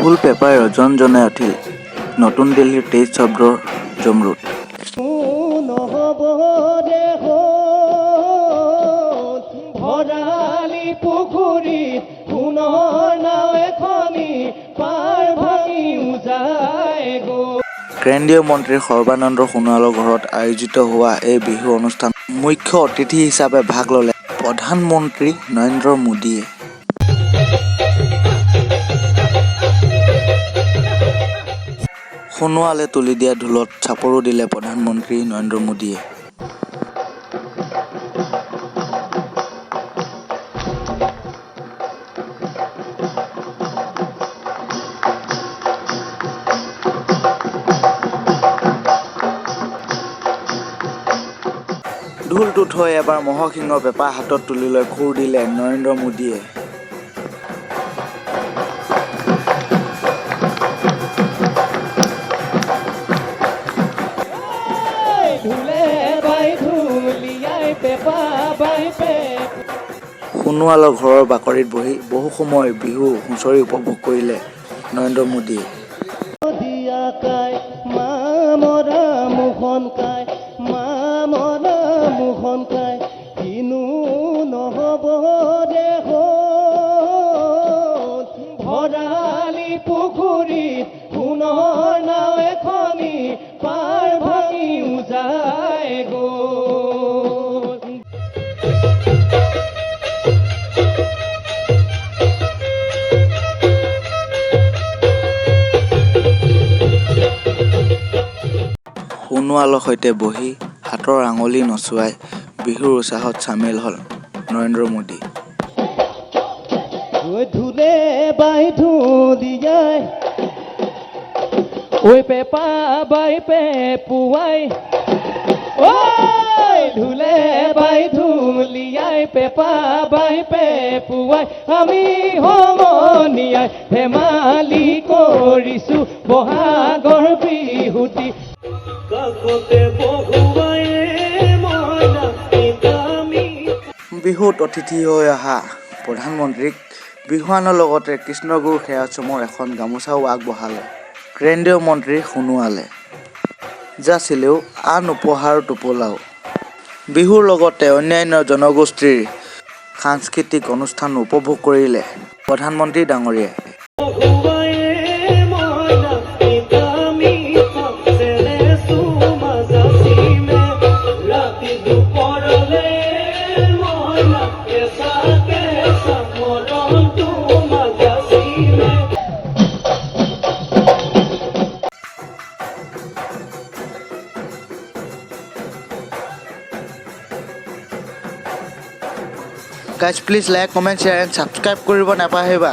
ঢোল পেঁপাই ৰজনজনাই উঠিল নতুন দিল্লীৰ তেজ শব্দৰ জমৰোত। নহ'ব দেখোন, ভৰালি পুখুৰীত সোণৰ নাও এখনি পাৰ ভাঙিও যায় গৈ। কেন্দ্ৰীয় মন্ত্ৰী সৰ্বানন্দ সোণোৱালৰ ঘৰত আয়োজিত হোৱা এই বিহু অনুষ্ঠান মুখ্য অতিথি হিচাপে ভাগ ল'লে প্ৰধানমন্ত্ৰী নৰেন্দ্ৰ মোদীয়ে। সোণোৱালে তুলি দিয়া ঢোলত চাপৰো দিলে প্ৰধানমন্ত্ৰী নৰেন্দ্ৰ মোদীয়ে। ঢোলটো থৈ এবাৰ ম'হৰ শিঙৰ পেঁপা হাতত তুলি লৈ সুৰ দিলে নৰেন্দ্ৰ মোদীয়ে। ঢোলে বাই ঢুলিয়াই, পেঁপা বাই পে সোণোৱালৰ ঘৰৰ বাকৰিত বহি বহু সময় বিহু হুঁচৰি উপভোগ কৰিলে নৰেন্দ্ৰ মোদীয়ে। দিয়া কাই মামৰা মোহন কাই, মামৰা মোহন কাই, কিনো নহ'ব দেখোন, ভৰালি পুখুৰীত সোণৰ নাও এখনি পাৰ ভাঙিও যায় গ'ল। সোণোৱালৰ সৈতে বহি হাতৰ আঙুলি নচুৱাই বিহুৰ উছাহত চামিল হ'ল নৰেন্দ্ৰ মোদী। ঐ ঢোলে বাই ঢুলিয়াই, ঐ পেঁপা বাই পেপুৱাই, ঐ ঢোলে বাই ঢুলিয়াই, পেঁপা বাই পেপুৱাই, আমি সমনীয়াই ধেমালি কৰিছো বহাগৰ বিহুটি। কাষতে বহুৱাই মইনা মিতামি। বিহুত অতিথি হৈ অহা প্ৰধানমন্ত্ৰীক বিহুৱানৰ লগতে কৃষ্ণগুৰু সেৱাশ্ৰমৰ এখন গামোচাও আগবঢ়ালে কেন্দ্ৰীয় মন্ত্ৰী সোণোৱালে। যাচিলেও আন উপহাৰ টোপোলাও। বিহুৰ লগতে অন্যান্য জনগোষ্ঠীৰ সাংস্কৃতিক অনুষ্ঠান উপভোগ কৰিলে প্ৰধানমন্ত্ৰী ডাঙৰীয়াই। বহুৱাই মইনা মিতামি, চেনে চুমা যাচিমে ৰাতি দুপৰলে মইনা, কেঁচা কেঁচা মৰম তোমাক যাচিমে। Guys, please like, comment, share and subscribe কৰিব নাপাহৰিবা।